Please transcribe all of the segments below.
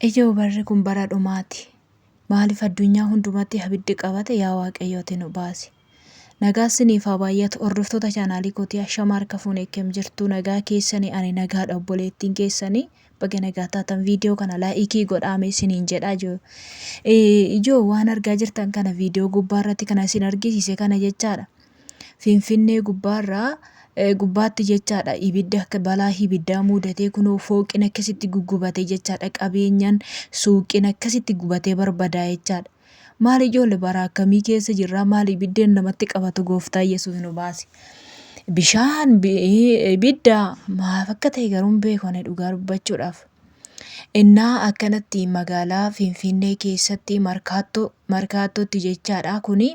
Ijoo barri kun bara dhumaati. Maaliif addunyaa hundumatti abiddi qabate yaa Waaqayyo ati nu baasi. Nagaa siniif haa baay'atu hordoftoota chaanaalii kootii ashama harka fuune akkam jirtu nagaa keessanii ani nagaadha obboleettiin keessanii baga nagaa taatan viidiyoo kana laayikii godhaame isiniin jedhaa jiru. Ijoo waan argaa jirtan kana viidiyoo gubbaa irratti kana isin argisiise kana jechaadha. Finfinnee gubbaarraa gubbaatti jechaadha ibidda akka balaa ibiddaa muudatee kunoo fooqin akkasitti guggubate jechaadha qabeenyan suuqin akkasitti gubatee barbadaa jechaadha. Maal ijoolle bara akkamii keessa jirraa maal ibiddeen namatti qabatu gooftaa Yesuus nu baasi. Bishaan ibidda maaf akka ta'e garuu hin beeku ani dhugaa dubbachuudhaaf. Innaa akkanatti magaalaa Finfinnee keessatti Markaattoo Markaattootti jechaadha kuni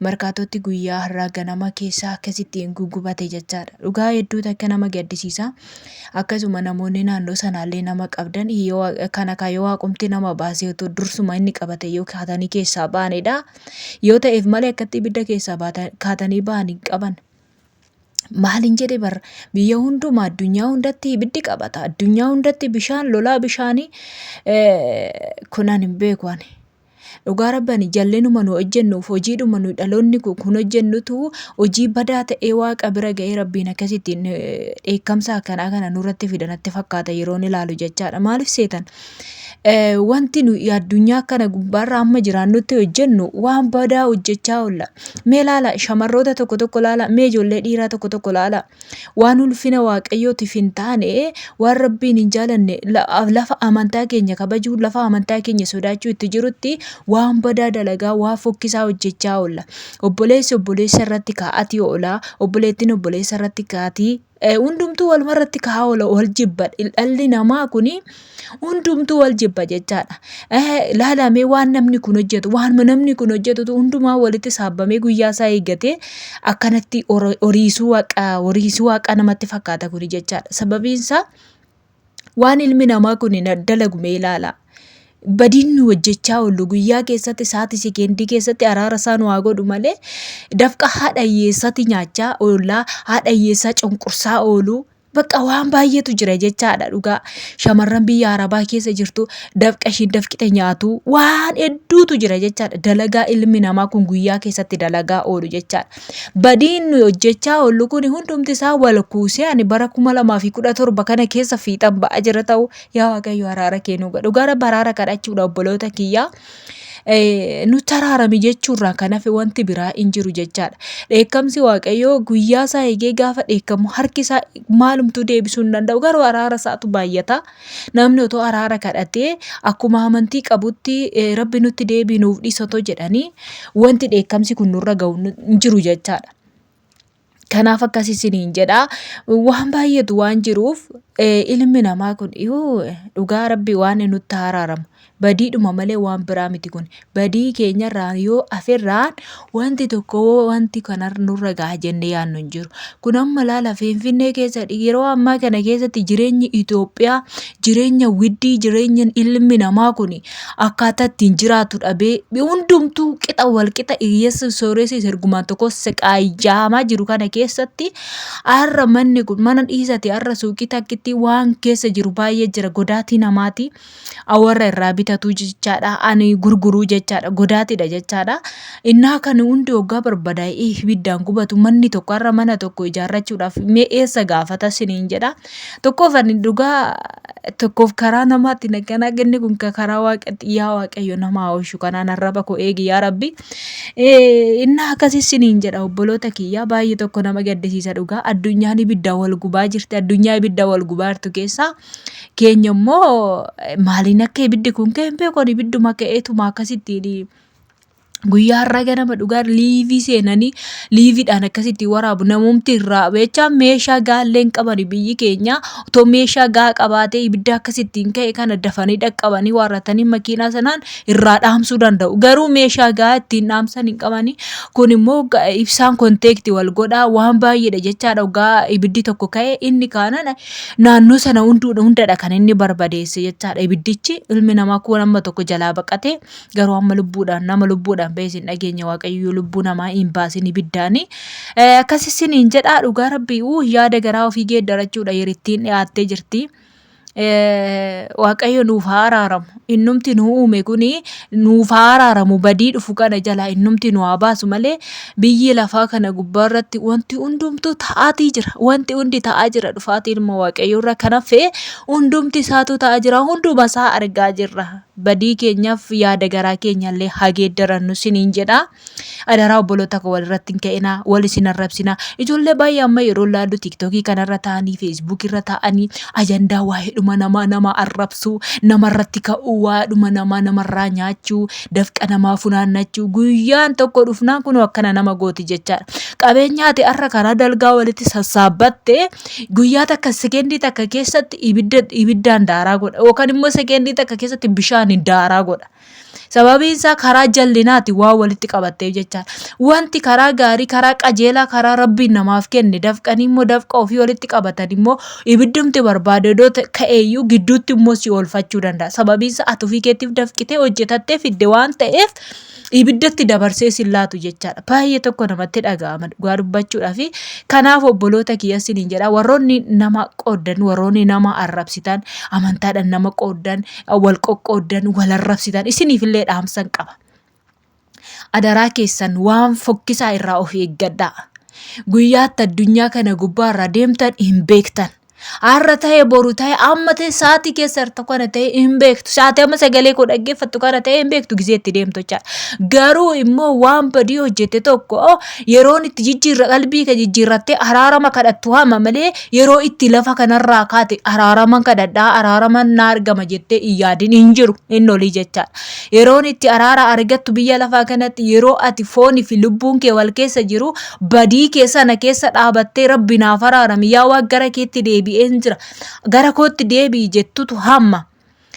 Markaattootti guyyaa har'aa ganama keessa akkasittiin gugubate jechaadha. Dhugaa hedduu takka nama gaddisiisa. Akkasuma namoonni naannoo sanaallee nama qabdan yoo kana kaa yoo waaqumti nama baasee otoo dursuma inni qabate yoo kaatanii keessaa ba'anidha. Yoo ta'eef malee akkatti ibidda keessaa kaatanii ba'an hin qaban. Maalin jedhe bar biyya hunduma addunyaa hundatti ibiddi qabata addunyaa hundatti bishaan lolaa bishaanii kun ani hin beeku ani. Dhugaa rabbi ani jallinuma nu hojjennuuf hojiidhuma nu dhaloonni kun hojjennutu hojii badaa ta'ee waaqa bira ga'ee rabbiin akkasittiin dheekkamsa akkanaa kana nurratti fida natti fakkaata yeroon ilaalu jechaadha. Maaliif seetan? Wanti nuyi addunyaa kana gubbaarra amma jiraannutti hojjennu waan badaa hojjechaa oolla. Mee laala shamarroota tokko tokko laala mee ijoollee dhiiraa tokko tokko laala waan ulfina waaqayyootiif hin taane waan rabbiin hin jaalanne lafa amantaa keenya kabajuu lafa amantaa keenya sodaachuu itti jirutti waan badaa dalagaa waan fokkisaa hojjechaa oolla. Obboleessi obboleessa irratti kaa'atii oola obboleettiin obboleessa irratti ka'atii Hundumtuu waluma irratti ka'aa oola wal jibba dhalli namaa kuni hundumtuu wal jibba jechaadha. Laalamee waan namni kun hojjetu waanuma namni kun hojjetutu hundumaa walitti saabbamee guyyaa isaa eeggatee akkanatti horiisuu waaqa horiisuu waaqa namatti fakkaata kuni jechaadha. Sababiin isaa Waan ilmi namaa kun dalagu mee ilaalaa. Badiin nu hojjechaa oollu guyyaa keessatti sa'aatii sekeendii keessatti araara isaa nu haa godhu malee dafqa haadha hiyyeessati nyaachaa oollaa haadha hiyyeessaa cunqursaa ooluu bakka waan baay'eetu jira jechaadha dhugaa. Shamarran biyya arabaa keessa jirtu dafqa ishiin dafqite nyaatu waan hedduutu jira jechaadha. Dalagaa ilmi namaa kun guyyaa keessatti dalagaa oolu jechaadha. Badiin nuyi hojjechaa oollu kun hundumti isaa wal kuusee ani bara 2017 kana keessa fiixan ba'aa jira ta'u yaa Waaqayyo araara kee nuu godhi. Dhugaa rabbi araara kadhachuudha obboloota kiyyaa. Nutti araarami jechuurraa kan hafe wanti biraa hin jiru jechaadha. Dheekkamsi Waaqayyoo guyyaa isaa eegee gaafa dheekkamu harki isaa maalumtuu deebisuu hin danda'u garuu araara isaatu baay'ata. Namni otoo araara kadhatee akkuma amantii qabutti rabbi nutti deebii nuuf dhiisi otoo jedhanii wanti dheekkamsi kun nurra ga'u hin jiru jechaadha. Kanaaf akkas isiniin jedha waan baay'eetu waan jiruuf ilmi namaa kun dhugaa rabbi waan nutti araaramu Badiidhuma malee waan biraa miti kun. Badii keenyarraan yoo haferraan wanti tokko wanti kana nurra gaha jennee yaadnu hin jiru. Kun amma laala Finfinnee keessa yeroo ammaa kana keessatti jireenyi Itoophiyaa jireenya widdii jireenya ilmi namaa kun akkaataa ittiin jiraatu dhabee hundumtuu qixa wal qixa hiyyeessi sooressi ergumaan tokko siqaayyaamaa jiru kana keessatti har'a manni kun mana dhiisate har'a suuqii takkitti waan keessa jiru baay'ee jira godaatii namaati. Warra irraa bitatuu jechaadha. Ani gurguruu jechaadha. Godaatidha jechaadha. Innaa kan hundi hoggaa barbadaa'ee ibiddaan gubatu manni tokko har'a mana tokko ijaarrachuudhaaf mee eessa gaafata siniin jedha. Tokkoof ani dhugaa tokkoof karaa namaatti akkanaa inni kun karaa waaqatti yaa waaqayyo nama haa oolchu kanaan arraba koo eegi yaa rabbi. Innaa akkasii siniin jedha obboloota kiyyaa baay'ee tokko nama gaddisiisa dhugaa addunyaan ibiddaan wal gubaa jirti addunyaa ibiddaan wal gubaa jirtu keessaa Keenya immoo maaliin akka ibiddi kun ka'e hin beeku ani ibidduma ka'eetuma akkasittiin guyyaa har'aa ganama dhugaa liivii seenanii liiviidhaan akkasitti waraabu namumti irraa jechaa meeshaa gaallee hin qabani biyyi keenya otoo meeshaa gaa qabaatee ibidda akkasittiin ka'e kana dafanii dhaqqabanii waarratanii makiinaa sanaan irraa dhaamsuu danda'u garuu meeshaa gaa ittiin dhaamsan hin qabani kun immoo ibsaan konteekti wal godhaa waan baay'eedha jechaadha gaa ibiddi tokko ka'e inni kaanan Naannoo sana hundadha kan inni barbadeesse jechaadha. Ibiddichi ilmi namaa kuun amma tokko jalaa baqate garuu amma lubbuudhaan nama lubbuudhaan ba'es hin dhageenye waaqayyo lubbuu namaa hin baasin ibiddaani. Akkas isiniin jedhaa dhugaa rabbii yaada garaa ofii geeddarachuudha yerittiin dhiyaattee jirti. Waaqayyo nuuf haa araaramu. Innumti nu uume kuni nuuf haa araaramu badii dhufu kana jalaa innumti nu haa baasu malee biyyi lafaa kana gubbaa irratti wanti hundumtuu ta'aatii jira. Wanti hundi ta'aa jira dhufaatii ilma Waaqayyoo irra kan hafe hundumti isaatu ta'aa jira. Hunduma isaa argaa jirra. Badii keenyaaf yaada garaa keenyallee haa geeddarannu siniin jedha. Adaraa obboloota koo walirratti hin ka'inaa, wal isin arrabsinaa. Ijoollee baay'ee amma yeroo laallu tiiktookii kanarra taa'anii, feesbuukii irra taa'anii ajandaa waa'eedhuma namaa nama arrabsuu, namarratti ka'uu, waa'eedhuma namaa namarraa nyaachuu, dafqa namaa funaannachuu guyyaan tokko dhufnaan kunoo akkana nama gooti jechaadha. Qabeenya ati har'a karaa dalgaa walitti sassaabbatte guyyaa takka sekeendii takka keessatti ibidda ibiddaan daaraa godha yookaan immoo sekeendii takka keessatti bishaaniin daaraa godha. Sababiin isaa karaa jallinaati waan walitti qabatteef jechaadha. Wanti karaa gaarii, karaa qajeelaa, karaa Rabbiin namaaf kenne dafqanii immoo dafqa ofii walitti qabatan immoo ibiddumti barbaade odoo ka'eeyyuu gidduutti immoo si oolfachuu danda'a. Sababiin isaa ati ofii keetiif dafqitee hojjetattee fidde waan ta'eef ibiddatti dabarsee sin laatu jechaadha. Baay'ee tokko namatti dhaga'ama dhugaa dubbachuudhaaf. Kanaaf obboloota kiyya isiniin jedha warroonni nama qooddan, warroonni nama arrabsitan, amantaadhaan nama qooddan, wal qoqqooddan, wal arrabsitan isiniifillee dhaamsan qaba. Adaraa keessan waan fokkisaa irraa of eeggadhaa. Guyyaatti addunyaa kana gubbaa irraa deemtan hin beektan. Har'a ta'e boru ta'e amma ta'e sa'aatii keessa jirtu kana ta'e hin beektu. Sa'aatii amma sagalee koo dhaggeeffattu kana ta'e hin beektu gizee itti deemtu jechaadha. Garuu immoo waan badii hojjette tokko yeroon itti jijjiirra qalbii kee jijjiirrattee araarama kadhattu hama malee yeroo itti lafa kanarraa kaate araaraman kadhadhaa araaraman na argama jettee hin yaadin hin jiru inni olii jechaadha. Yeroon itti araara argattu biyya lafaa kanatti yeroo ati foonii fi lubbuun kee wal keessa jiru badii kee sana keessa dhaabattee rabbi naaf araarami yaa waaq gara keetti deebi'een jira gara kootti deebi'i jettutu hamma.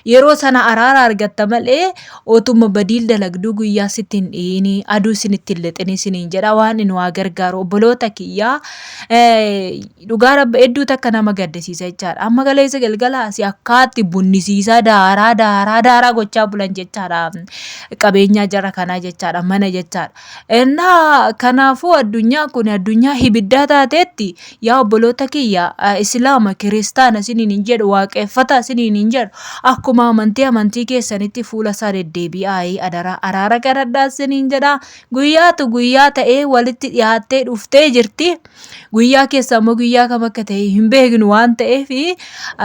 Yeroo sana araara argatta malee otuma badiil dalagduu guyyaa sitti hin dhi'ini aduu isinitti hin lixini isiniin jedha waan nu haa gargaaru obboloota kiyyaa dhugaa rabba hedduu takka nama gaddisiisa jechaadha. Amma kaleessa galgala asii akkaatti bunnisiisaa daaraa daaraa daaraa gochaa bulan jechaadha. Qabeenyaa jara kanaa jechaadha mana jechaadha. Innaa kanaafuu addunyaan kun addunyaa ibiddaa taateetti yaa obboloota kiyya islaama kiristaana isiniin hin jedhu waaqeffataa isiniin hin jedhu akkuma amantii amantii keessanitti fuula isaa deddeebi'aa adaraa araara kadhadhaa isiniin jedha guyyaatu guyyaa ta'ee walitti dhiyaattee dhuftee jirti. Guyyaa keessa immoo guyyaa kam akka ta'e hin beeknu waan ta'eef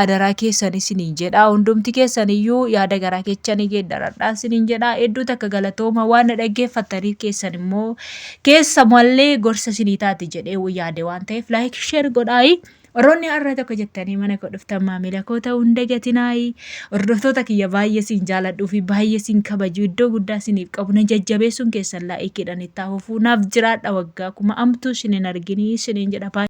adaraa keessan isiniin jedha. Hundumti keessan iyyuu yaada garaa keechanii geeddaradhaa isiniin jedha. Hedduu takka galatooma waan na dhaggeeffattaniif keessan immoo keessa mallee gorsa isinii taati jedhee yaade waan ta'eef like share godhaayi. Warroonni har'a tokko jettanii mana koo dhuftan maamila koo ta'uu hin dagatinaayi. Hordoftoota kiyya baay'ee siin jaaladhuu fi baay'ee siin kabaju iddoo guddaa isiniif qabu na jajjabeessuun keessan laayikiidhaan itti haa fufuu naaf jiraadha waggaa kuma amtuu isin hin arginii isiniin jedha.